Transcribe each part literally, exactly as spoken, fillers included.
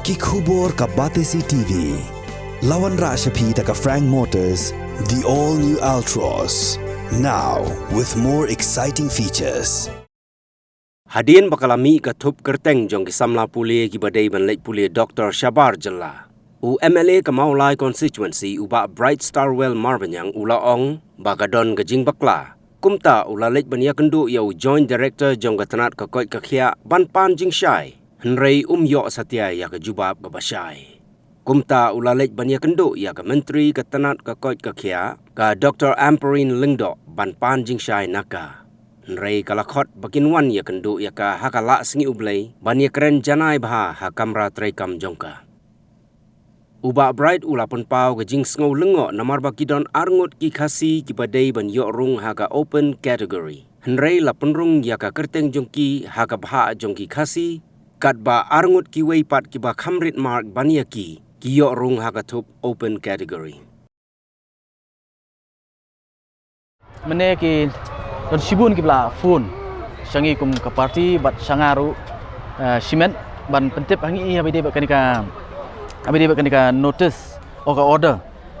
Ki khubor ka Batesi T V. La wanrah sha phi da ka Frank Motors, the all new Altroz. Now with more exciting features. Hadien ba ka la mih ka thup kyrteng jong ki samla pule kiba dei ban leit pule doctor shabar jylla, u M L A ka Mawlai constituency u Bah Bright Starwell Marbaniang u la ong ba ka don ka jingbakla. Kumta u la leit ban ïakynduh ïa u Joint Director jong ka tnat ka koit ka khiah ban pan jingshai, hynrei um ïoh satia ïa ka jubab kaba shai. Kumta u la leit ban ïakynduh ïa ka Myntri ka tnat ka koit ka khiah, ka Doctor Ampareen Lyngdoh, ban pan jingshai na ka. Hynrei ka la khot ba kin wan ïakynduh ïa ka ha ka Lahsngi U Blei ban ïakren janai bha ha kamra treikam jong ka. U Bah Bright u la pynpaw ka jingsngew lyngngoh namar ba ki don arngut ki Khasi kiba dei ban ïoh rung ha ka open category, hynrei la pynrung ïa ka kyrteng jong ki ha ka bhah jong ki Khasi, katba arngut kiwei pat kiba kham rit mark ban ïa ki, ki ïoh rung ha ka thup open category. Mynne ki don shibun kiba la phone sha ngi kum ka party bad sha nga ruh, eh, shimet ban pyntip ha ngi ha ba ïadei bad kane ka, ha ba ïadei bad kane ka notice, o ka order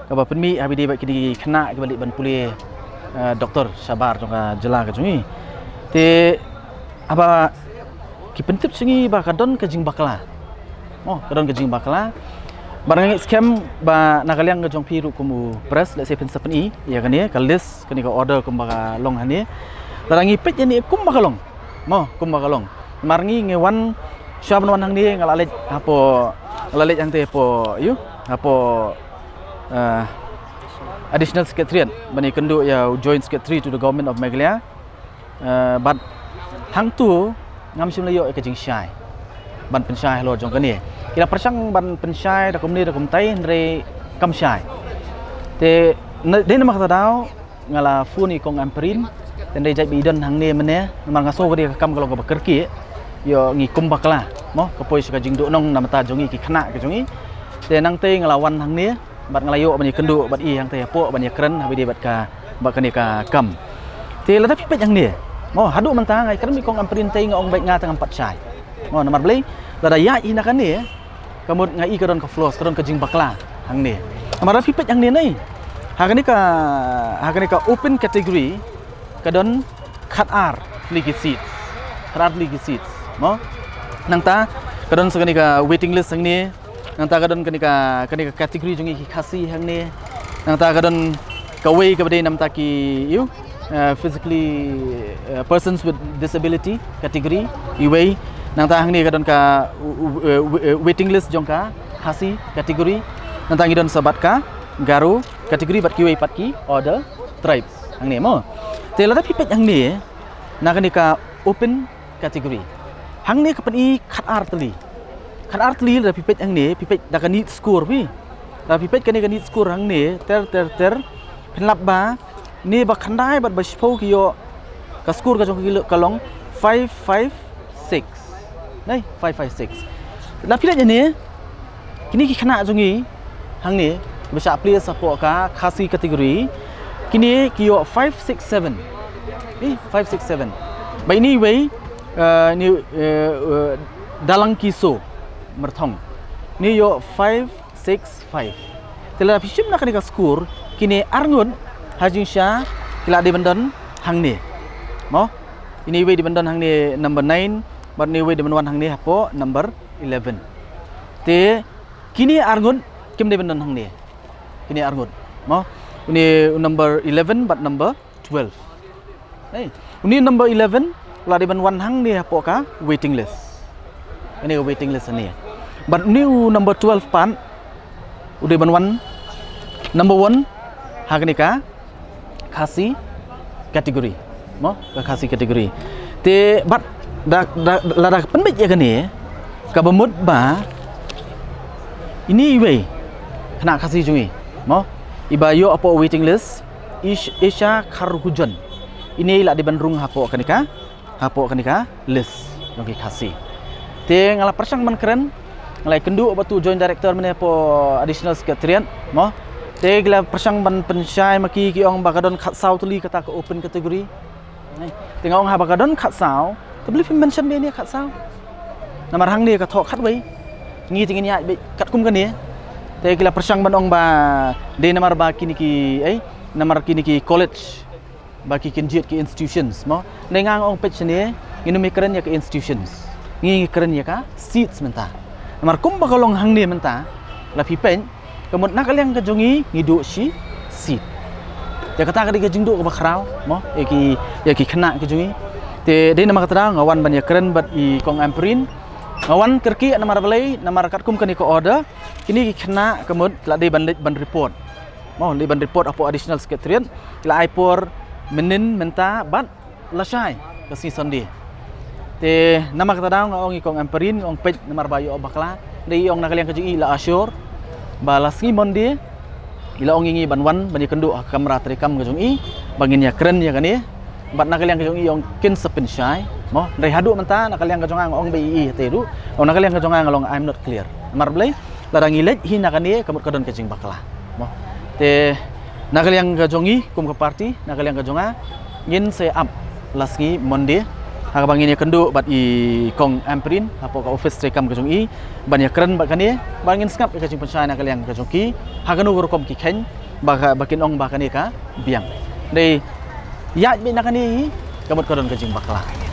kaba pynmih ha ba ïadei bad kine ki khynnah kiba leit ban pule, eh, doctor shabar jong ka jylla ka jong ngi. Te haba ki pyntip sha ngi ba ka don ka jingbakla. Mo, ka don ka jingbakla. Bad nga ngeit skhem ba na ka liang ka jong phi ruh kum u press, lehse phin sa pyni ïa kane ka list, kane ka order kumba ka long hangne. Lada ngi peit ïa ne kumba ka long. Mo, kumba ka long. Namar ngi ngi wan, shuwa ban wan hangne nga la leit hapoh, nga la leit hangtei hapoh, ïu, hapoh, eh, Additional Secretariat ban ïakynduh ïa u Joint Secretary to the Government of Meghalaya. Eh, bad hangtu ngam shym la ïoh ïa ka jingshai ban pynshai halor jong kane. Ki la pyrshang ban pynshai da kumne da kumtai, hynrei kam shai. Te na, dei namar kata daw nga la phone ïa i Kong Ampareen, te hynrei jait ba i don hangne mynne, namar nga sngew ka dei ka kam ka long kaba kyrkieh. Ïoh ngi kum bakla, mo, ka poi sha ka jingduhnong na bynta jong ngi ki khynnah ka jong ngi. Te nangtei nga la wan hangne bad nga la ïoh ban ïakynduh bad i hangtei hapoh ban ïakren ha ba ïadei bad ka, bad kane ka kam. Te lada phi peit hangne, mo, haduh mynta nga ïakren bad i Kong Ampareen, te nga ong beit nga te ngam pat shai. Mo, namar balei? Lada ïaid hi na kane, ka mut nga i ka don ka flaws, ka don ka jingbakla hangne. Namar lada phi peit hangne, nei, ha kane ka, ha kane ka open category ka don khatar tylli ki seats. Khatar tylli ki seats, mo. Nangta ka don sa kane ka waiting list hangne. Nangta ka don kane ka, kane ka category jong ngi ki Khasi hangne. Nangta ka don kawei kaba dei namta ki, ïu, eh, physically, eh, persons with disability category, iwei. Nangta hangne ka don ka, u-, u-, eh, w-, eh, waiting list jong ka Khasi category. Nangta ngi don sa bad ka Garo category bad kiwei pat ki other tribes hangne, mo. Te lada phi peit hangne na kane ka open category, hangne ka pyni khatar tylli. Khatar tylli, lada phi peit hangne, phi peit da ka NEET score phi. Lada phi peit kane ka NEET score hangne, ter, ter, ter, phin lap ba ne ba khyndai bad ba shiphew ki ïoh, ka score ka jong ki ka long five five six. Nei, five five six. Lada phi leit hangne, kine ki khynnah jong ngi hangne ba shah place hapoh ka Khasi category, kine ki ïoh five six seven. Ni, five six seven. Ba ine iwei, eh, ni, eh, eh, Dalangkiso Myrthong, ni ïoh five six five. Te lada phi shim na kane ka score, kine arngut ha jingshisha ki la dei ban don hangne, mo. Ine iwei dei ban don hangne number nine, bad ine iwei dei ban wan hangne hapoh number eleven. Te kine arngut kim dei ban don hangne. Kine arngut, mo. Une u number eleven bad number twelve. Nei, une number eleven u la dei ban wan hangne hapoh ka waiting list. Kane ka waiting list hangne. Bad une u number twelve pat u dei ban wan number one ha kane ka Khasi category, mo, ka Khasi category. Te bad da, da, lada pynbeit ïa kane, kaba mut ba ine iwei khynnah Khasi jong ngi, mo, iba ïoh hapoh waiting list, Ish-, Isha Kharhujon, ine i la dei ban rung hapoh kane ka, hapoh kane ka list jong ki Khasi. Te nga la pyrshang ban kren, nga la ïakynduh bad u Joint Director mynne hapoh Additional Secretariat, mo. Te ki la pyrshang ban pynshai ma ki, ki ong ba ka don khatsaw tylli kata ka open category. Te nga ong haba ka don khatsaw, te balei phim mention beit ïa kane khatsaw? Namar hangne ka thoh khatwei. Ngi te ngin ïaid beit katkum kane. Te ki la pyrshang ban ong ba dei namar ba kine ki, eh, namar kine ki college ba ki kynjied ki institutions mo. Dei nga ong peit shane, ngin ym kren ïa ka institutions. Ngi kren ïa ka seats mynta. Namar kumba ka long hangne mynta, la phi peit, ka mut na ka liang ka jong ngi ngi duh shi seat. Ïa kata ka dei ka jingduh kaba khraw mo, ïa ki, ïa ki khynnah ka jong ngi. Te dei namar kata nga wan ban ïa kren bad i Kong Ampareen. Nga wan kyrkieh namar balei, namar katkum kane ka order, kine ki khynnah ka mut la dei ban leit ban report. Mo, leit ban report hapoh Additional Secretariat, la ai por mynnin mynta bad lashai ka sngi Sunday. Te namar kata nga ong i Kong Ampareen, nga ong peit namar ba ïoh bakla. Dei i ong na ka liang ka jong i la assure ba la sngi Monday i la ong ïa ngi ban wan ban ïakynduh ha ka kamra treikam ka jong i ba ngin ïakren ïa kane. Bad na ka liang ka jong i ong kin sa pynshai mo. Dei haduh mynta na ka liang ka jong nga ong ba i i te duh. Ong na ka liang ka jong nga long I'm not clear. Namar balei, lada ngi leit hi na kane ka mut ka don ka jingbakla mo. Te na ka liang ka jong i kum ka party, na ka liang ka jong nga, ngin sa ap la sngi Monday ha kaba ngin ïakynduh bad i Kong Ampareen hapoh ka office treikam ka jong i ban ïakren bad kane, ba ngin sngap ïa ka jingpynshai na ka liang ka jong ki ha kano ka rukom ki kheiñ ba ka, ba kin ong ba kane ka biang. Dei ïaid beit na kane hi ka mut ka don ka jingbakla.